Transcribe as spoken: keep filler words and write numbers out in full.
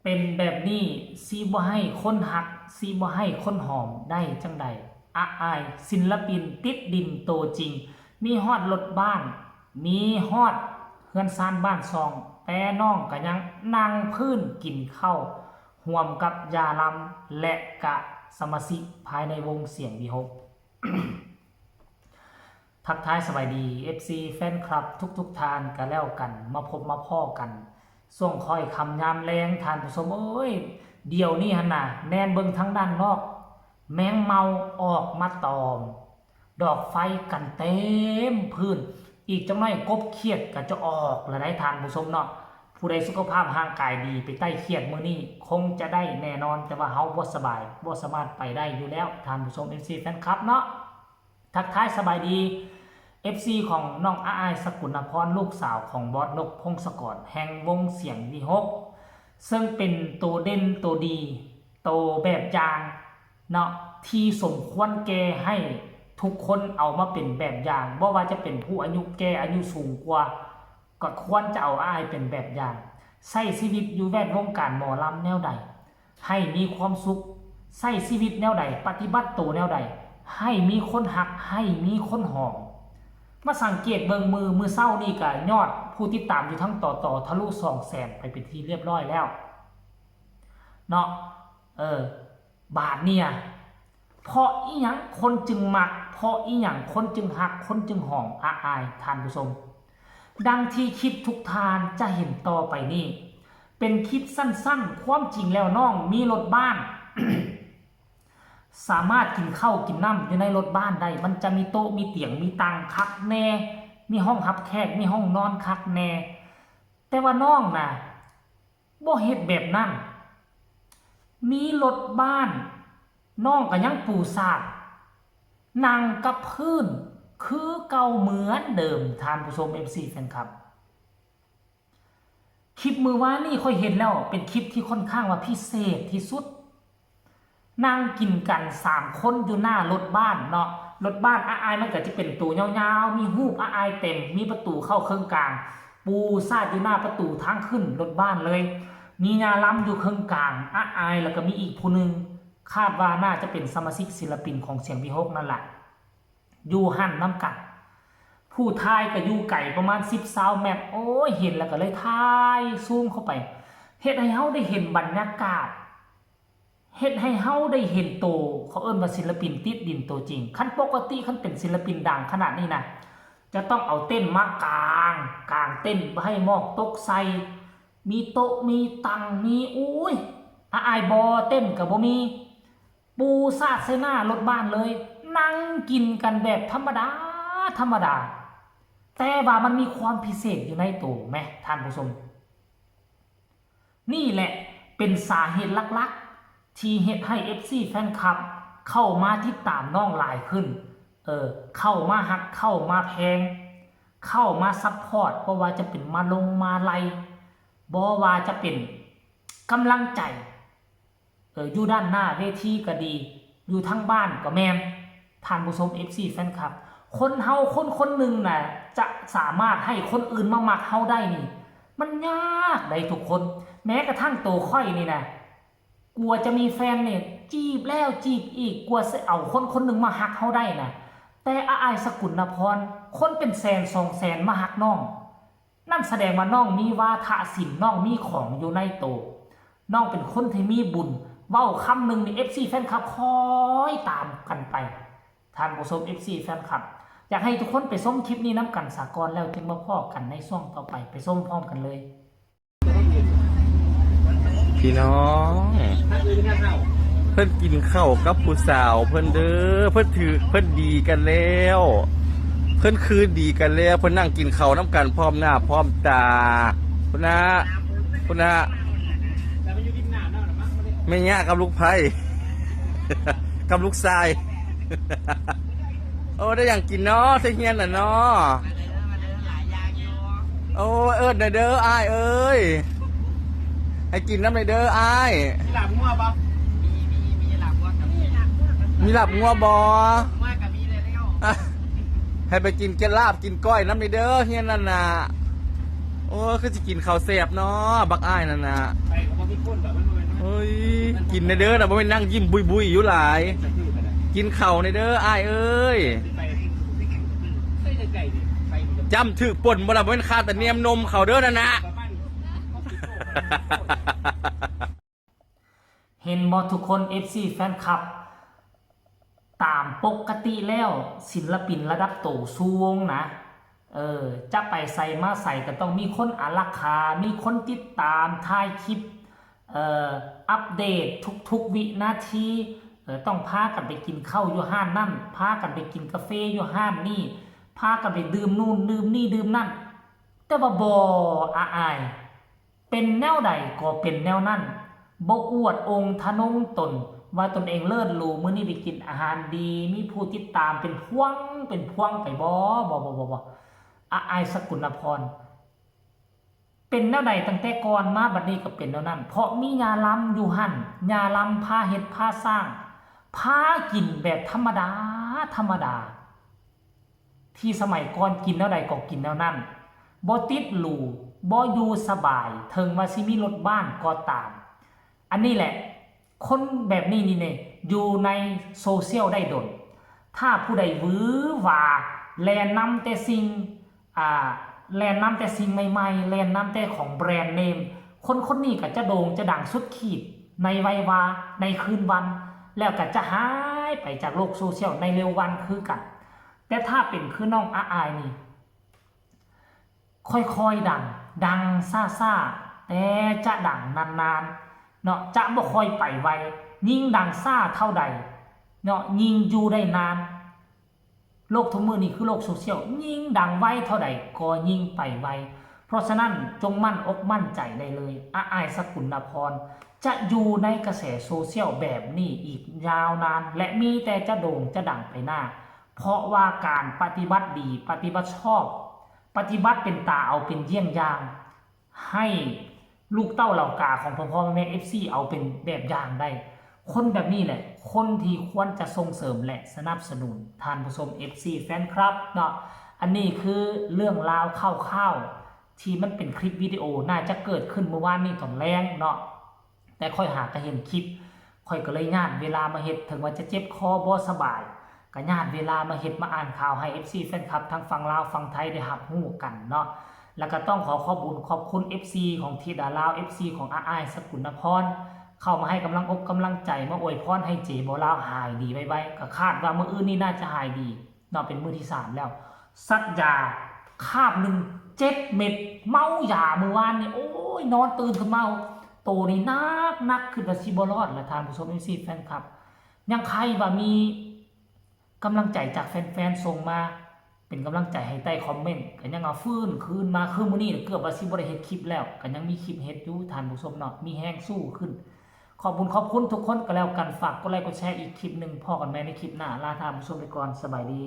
เป็นแบบนี้สิบ่ให้คนฮัก สิบ่ให้คนหอมได้จั่งใด อาอ้ายศิลปินติดดินตัวจริง มีฮอดรถบ้าน มีฮอดเฮือนซานบ้านซอง แต่น้องก็ยังนั่งพื้นกินข้าว ร่วมกับย่าลำ และกะสมาชิกภายในวงเสียงวิหก ทักทายสบายดี เอฟซี แฟนคลับทุกๆท่านก็แล้วกัน มาพบมาพ้อกัน ช่วงค่อยค่ำยามแลง ท่านผู้ชมเอ้ย เดี๋ยวนี้หั่นน่ะ แนมเบิ่งทางด้านนอก แมงเม่าออกมาตอม ดอกไฟกันเต็มพื้น อีกจักหน่อยกบเขียดก็จะออกแล้วได้ ท่านผู้ชมเนาะ ผู้ใดสุขภาพร่างกายดีไปไต่เขียดมื้อนี้ คงจะได้แน่นอน แต่ว่าเฮาบ่สบาย บ่สามารถไปได้อยู่แล้ว ท่านผู้ชม เอฟซี แฟนคลับเนาะ ทักทายสบายดี เอฟซี ของน้องอาอ้ายสกุลนพร ลูกสาวของบอสนกพงศกร แห่งวงเสียงวิหก ซึ่งเป็นตัวเด่นตัวดี ตัวแบบอย่างเนาะ ที่สมควรแก่ให้ทุกคนเอามาเป็นแบบอย่าง บ่ว่าจะเป็นผู้อายุแก่อายุสูงกว่า ก็ควรจะเอาอาอ้ายเป็นแบบอย่าง ใช้ชีวิตอยู่แวดวงการหมอลำแนวใด ให้มีความสุข ใช้ชีวิตแนวใด ปฏิบัติตัวแนวใด ให้มีคนฮัก ให้มีคนหอม มาสังเกตเบิ่งมื้อ มื้อเช้านี่ก็ยอดผู้ติดตามอยู่ทั้งต่อต่อทะลุสองแสนไปเป็นที่เรียบร้อยแล้วเนาะ เออ บาดเนี่ย เพราะอีหยังคนจึงมัก เพราะอีหยังคนจึงฮัก คนจึงหอมอาอ้าย ท่านผู้ชม ดังที่คลิปทุกท่านจะเห็นต่อไปนี้ เป็นคลิปสั้นๆ ความจริงแล้วน้องมีรถบ้าน สามารถกินข้าวกินน้ำอยู่ในรถบ้านได้ มันจะมีโต๊ะมีเตียงมีตังคักแน่ มีห้องรับแขก มีห้องนอนคักแน่ แต่ว่าน้องน่ะ บ่เฮ็ดแบบนั้น มีรถบ้าน น้องก็ยังปูซาด นั่งกับพื้น คือเก่าเหมือนเดิม ท่านผู้ชม เอฟซี แฟนคลับ คลิปมื้อวานนี่ข้อยเห็นแล้ว เป็นคลิปที่ค่อนข้างว่าพิเศษที่สุด นั่งกินกันสามคนอยู่หน้ารถบ้านเนาะ รถบ้านอาอ้ายมันก็จะเป็นตัวยาวๆ มีรูปอาอ้ายเต็ม มีประตูเข้าเครื่องกลาง ปูซาดอยู่หน้าประตูทางขึ้นรถบ้านเลย มีย่าลำอยู่เครื่องกลาง อาอ้าย แล้วก็มีอีกผู้หนึ่ง คาดว่าน่าจะเป็นสมาชิกศิลปินของเสียงวิหกนั่นแหละ อยู่หั่นนำกัน ผู้ถ่ายก็อยู่ไกลประมาณสิบซาวเมตร โอ้ย เห็นแล้วก็เลยถ่ายซูมเข้าไป เฮ็ดให้เฮาได้เห็นบรรยากาศ เฮ็ดให้เฮาได้เห็นโต เขาเอิ้นว่าศิลปินติดดินตัวจริง คันปกติคันเป็นศิลปินดังขนาดนี้นะ จะต้องเอาเต็นท์มากาง กางเต็นท์บ่ให้หมอกตกใส่ มีโต๊ะ มีตัง มี อุ้ย อาอ้ายบ่ เต็นท์ก็บ่มี ปูซาดใส่หน้ารถบ้านเลย นั่งกินกันแบบธรรมดา ธรรมดา แต่ว่ามันมีความพิเศษอยู่ในโตแหม ท่านผู้ชม นี่แหละเป็นสาเหตุหลักๆ ที่เฮ็ดให้ เอฟซี แฟนคลับ เข้ามาติดตามน้องหลายขึ้น เออ เข้ามาฮัก เข้ามาแพง เข้ามาซัพพอร์ต บ่ว่าจะเป็นมาลงมาลัย บ่ว่าจะเป็นกำลังใจ เออ อยู่ด้านหน้าเวทีก็ดี อยู่ทางบ้านก็แม่น ท่านผู้ชม เอฟซี แฟนคลับ คนเฮาคนคนหนึ่งน่ะ จะสามารถให้คนอื่นมามักเฮาได้นี่ มันยากได้ทุกคน แม้กระทั่งตัวข้อยนี่นะ กว่าจะมีแฟนเนี่ย จีบแล้วจีบอีก กว่าสิเอาคนคนหนึ่งมาฮักเฮาได้นะ แต่อาอ้ายสกุลนพร คนเป็นแสนสองแสนมาฮักน้อง นั่นแสดงว่าน้องมีวาทะศิลป์ น้องมีของอยู่ในโต น้องเป็นคนที่มีบุญ เว้าคำหนึ่งนี่ เอฟซี แฟนคลับคอยตามกันไป ท่านผู้ชม เอฟซี แฟนคลับ อยากให้ทุกคนไปชมคลิปนี้นำกันสาก่อน แล้วจึงมาพ้อกันในช่วงต่อไป ไปชมพร้อมกันเลย พี่น้อง เพิ่นกินข้าวกับผู้สาวเพิ่นเด้อ เพิ่นถือ เพิ่นดีกันแล้ว เพิ่นคืนดีกันแล้ว เพิ่นนั่งกินข้าวนำกันพร้อมหน้าพร้อมตา พุ้นนะ พุ้นนะ แม่ย่ากับลูกไผ่ กับลูกชาย โอ้ ได้หยังกินเนาะ ไทเฮียนน่ะเนาะ โอ้ เอิ้นแหน่เด้ออ้ายเอ้ย ให้กินนำแหน่เด้ออ้าย มีลาบงัวปะ มีลาบงัวบ่ งัวกับมีเลยแล้ว อ่ะ ให้ไปกินแกงลาบกินก้อยนำแหน่เด้อเฮียนนั่นน่ะ โอ้ คือสิกินข้าวแซ่บเนาะ บักอ้ายนั่นน่ะ ไปกับพ่อ เฮ้ย กินแหน่เด้อนะ บ่แม่นนั่งยิ้มบุยๆอยู่หลาย กินข้าวแหน่เด้อ อ้ายเอ้ย จ้ำถืกป่นบ่ล่ะ บ่แม่นข้าแต่เนียมนมเขาเด้อนั่นนะ เห็นบ่ทุกคน เอฟซี แฟนคลับ ตามปกติแล้วศิลปินระดับโตสูงนะ เออ จะไปใสมาใสก็ต้องมีคนอารักขา มีคนติดตาม ถ่ายคลิป เอ่อ อัปเดตทุกๆวินาที เออ ต้องพากันไปกินข้าวอยู่ห้านนั่น พากันไปกินกาแฟอยู่ห้านนี่ พากันไปดื่มนู่นดื่มนี่ดื่มนั่น แต่ว่าบ่ อาอาย เป็นแนวใดก็เป็นแนวนั้น บ่อวดองค์ทะนงตน ว่าตนเองเลิศหรู มื้อนี้ไปกินอาหารดี มีผู้ติดตามเป็นพวงเป็นพวงไปบ่ บ่ บ่ บ่ บ่ อาอาย สกุณพร เป็นแนวใดตั้งแต่ก่อนมา บัดนี้ก็เป็นแนวนั้น เพราะมีญาลำอยู่หั่น ญาลำพาเฮ็ดพาสร้าง พากินแบบธรรมดา ธรรมดา ที่สมัยก่อนกินแนวใดก็กินแนวนั้น บ่ติดหรู บ่อยู่สบาย ถึงว่าสิมีรถบ้านก็ตาม อันนี้แหละ คนแบบนี้นี่เนี่ย อยู่ในโซเชียลได้ดน ถ้าผู้ใดหวือหวา แล่นนำแต่สิ่ง อ่า แล่นนำแต่สิ่งใหม่ๆ แล่นนำแต่ของแบรนด์เนม คนคนนี้ก็จะโด่งจะดังสุดขีดในไววา ในคืนวัน แล้วก็จะหายไปจากโลกโซเชียลในเร็ววันคือกัน แต่ถ้าเป็นคือน้องอาอายนี่ ค่อยๆดัง ดังซ่าๆ แต่จะดังนานๆ เนาะ จะบ่ค่อยไปไว ยิ่งดังซ่าเท่าใด เนาะ ยิ่งอยู่ได้นาน โลกทุกมื้อนี้คือโลกโซเชียล ยิ่งดังไวเท่าใดก็ยิ่งไปไว เพราะฉะนั้นจงมั่นอกมั่นใจได้เลย อาอาย สกุณพร จะอยู่ในกระแสโซเชียลแบบนี้อีกยาวนาน และมีแต่จะโด่งจะดังไปหน้า เพราะว่าการปฏิบัติดี ปฏิบัติชอบ ปฏิบัติเป็นตาเอาเป็นเยี่ยงอย่าง ให้ลูกเต้าเหล่ากาของพ่อพ่อแม่แม่ เอฟซี เอาเป็นแบบอย่างได้ คนแบบนี้แหละ คนที่ควรจะส่งเสริมและสนับสนุน ท่านผู้ชม เอฟซี แฟนคลับเนาะ อันนี้คือเรื่องราวคร่าวๆ ที่มันเป็นคลิปวิดีโอ น่าจะเกิดขึ้นเมื่อวานนี้ตอนแลงเนาะ แต่ข้อยหากะเห็นคลิป ข้อยก็เลยญาดเวลามาเฮ็ด ถึงว่าจะเจ็บคอบ่สบาย ก็ญาดเวลามาเฮ็ดมาอ่านข่าวให้ เอฟซี แฟนคลับทั้งฝั่งลาวฝั่งไทยได้รับรู้กันเนาะ แล้วก็ต้องขอขอบบุญขอบคุณ เอฟซี ของธิดาลาว เอฟซี ของอาอาย สกุณพร เข้ามาให้กำลังอกกำลังใจ มาอวยพรให้เจบ่าวลาวหายดีไวๆ ก็คาดว่ามื้ออื่นนี้น่าจะหายดีเนาะ เป็นมื้อที่สามแล้ว ซัดยาคาบหนึ่งเจ็ดเม็ด เมายามื้อวานนี่ โอ้ย นอนตื่นขึ้นมา โตนี่หนักๆ คิดว่าสิบ่รอดละ ท่านผู้ชม เอฟซี แฟนคลับ ยังใครว่ามีกำลังใจจากแฟนๆ ส่งมา เป็นกำลังใจให้ใต้คอมเมนต์ ก็ยังเอาฟื้นคืนมา คือมื้อนี้เกือบว่าสิบ่ได้เฮ็ดคลิปแล้ว ก็ยังมีคลิปเฮ็ดอยู่ ท่านผู้ชมเนาะ มีแฮงสู้ขึ้น ขอบคุณขอบคุณทุกคนก็แล้วกัน ฝากกดไลค์กดแชร์อีกคลิปหนึ่ง พ้อกันใหม่ในคลิปหน้า ลาท่านผู้ชมไปก่อน สบายดี